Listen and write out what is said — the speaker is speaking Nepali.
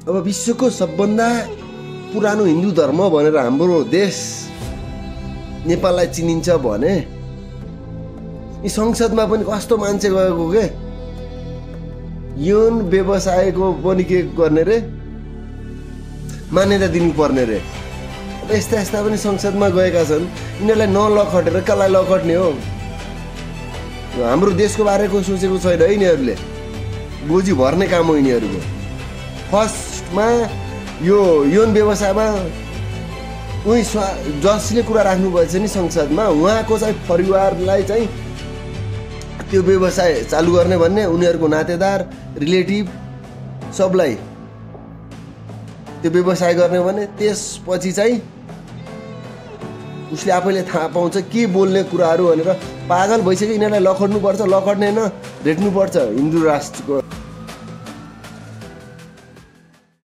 अब विश्वको सबभन्दा पुरानो हिन्दू धर्म भनेर हाम्रो देश नेपाललाई चिनिन्छ भने यी संसदमा पनि कस्तो मान्छे गएको के यौन व्यवसायको पनि के गर्ने रे मान्यता दिनुपर्ने रे। अब यस्ता यस्ता पनि संसदमा गएका छन्। यिनीहरूलाई नलखटेर कसलाई लखट्ने हो? हाम्रो देशको बारेको सोचेको छैन है यिनीहरूले। गोजी भर्ने काम हो यिनीहरूको। फर्स्टमा यो यौन व्यवसायमा उही जसले कुरा राख्नुपर्छ नि संसदमा उहाँको चाहिँ परिवारलाई चाहिँ त्यो व्यवसाय चालु गर्ने भन्ने उनीहरूको नातेदार रिलेटिभ सबलाई त्यो व्यवसाय गर्ने भने त्यसपछि चाहिँ उसले आफैले थाहा पाउँछ के बोल्ने कुराहरू भनेर। पागल भइसक्यो यिनीहरूलाई लखट्नुपर्छ, लखट्ने न भेट्नुपर्छ हिन्दू राष्ट्रको